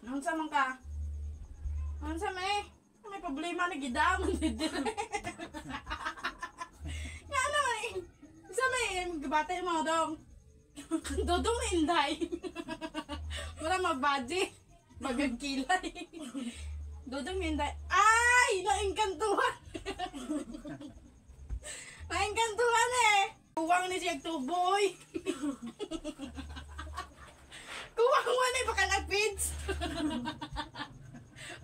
Unsa man ka? Unsa man eh? May problema na gidamon dito. Nga naman eh. Unsa man eh, gabatay mo dong. Dodong na inday. Wala mabadji. Bagag kilay. Dodong na inday. Ay! Naingkantuhan! Naingkantuhan eh! Kuwang ni siya tuboy. Kuwang mo ni baka nagpids.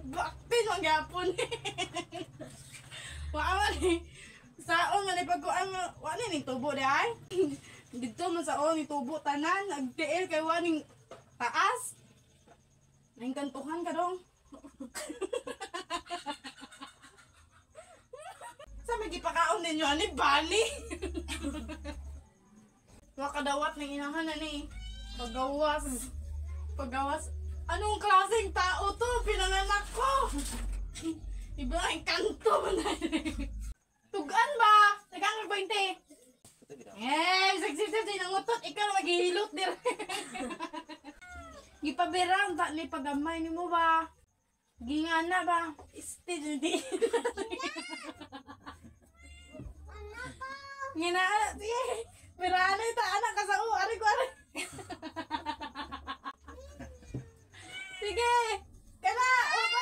Bakpin man gyapon eh. Wa man eh. Saon man eh pagkuan mo, wa ni ning tubo di ay. Dito man saon ni tubo tanan, nagtiil kay wa ning taas. Naingkantuhan ka dong. Sa may gipakaon ninyo ani bali. Wa kadawat ng inahan ani. Pagawas. Pagawas. Anong klaseng tao to? Pinanganak ko. Iba ang kanto man na. Tugan ba? Tagang 20. Eh, sagsip sip nangutot ikaw na maghihilot dir. Gipabirang ta ni pagamay nimo ba? Gingana ba? Este di. Ngina, sige. Birana ta anak ka sa u, ari ko ari. Sige. Kana, o pa.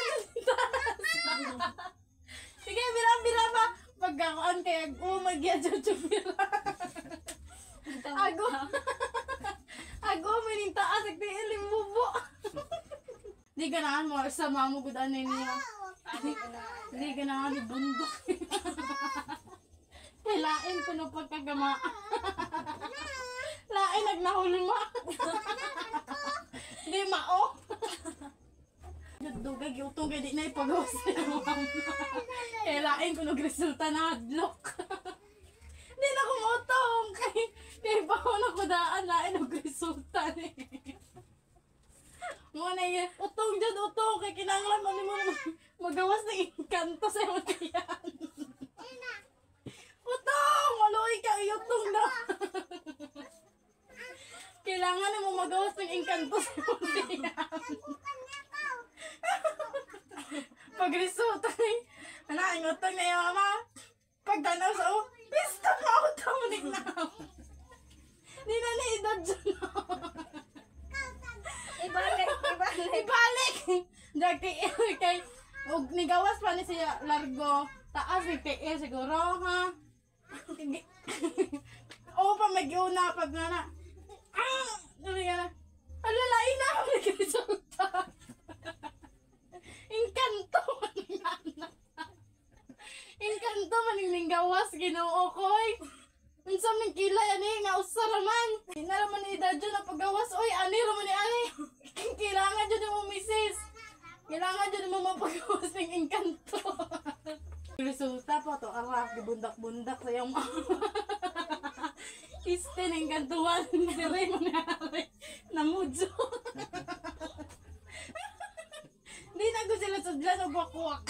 Sige, bira bira ba? Pagkakuan kay ag magyadyo bira. Ago. Ago mining taas ag tiil bubo. Di ganahan mo sa mamo gud anay niya. Di ganahan ni bundok. Kailain ko no pagkagama. Lain nagnahulma. Di mao. Dugay giutong kay di na ipagawas sa mama. Kailain ko nagresulta na hadlok. Di na ko motong kay kay baho na ko daan lain og resulta ni. Mo na yun, utong dyan, utong, kay kinanglan man mo magawas ng engkanto sa imong tiyan. Utong! Maluoy ka, iutong na. Kailangan mo magawas ng engkanto sa imong tiyan. Pag resulta ni, anak, ang utong na yung mama. Pagtanaw sa o, pisto mo utong ni na. Di na ni edad dyan. Ibalik, ibalik. Ibalik! Dagti kay og nigawas pa ni siya largo. Taas ni tiil siguro ha. Oo pa magyuna pag nga na. Ah! Dali nga na. Ala lain na ako nagresulta. Engkanto man ang anak. Engkanto man ang ninggawas Ginoo koy. Unsa man kilay ani nga usa ra man. Di na ra man ni edad na pagawas oy ani ra man ni ani. Kailangan jud mo misis. Kailangan jud mo mapagawas ng engkanto. Resulta pa to ara gibundak-bundak sa iyong mama. Iste ng engkantuan dire man ari. Namudyo. Di na ko sila sudlan og wakwak.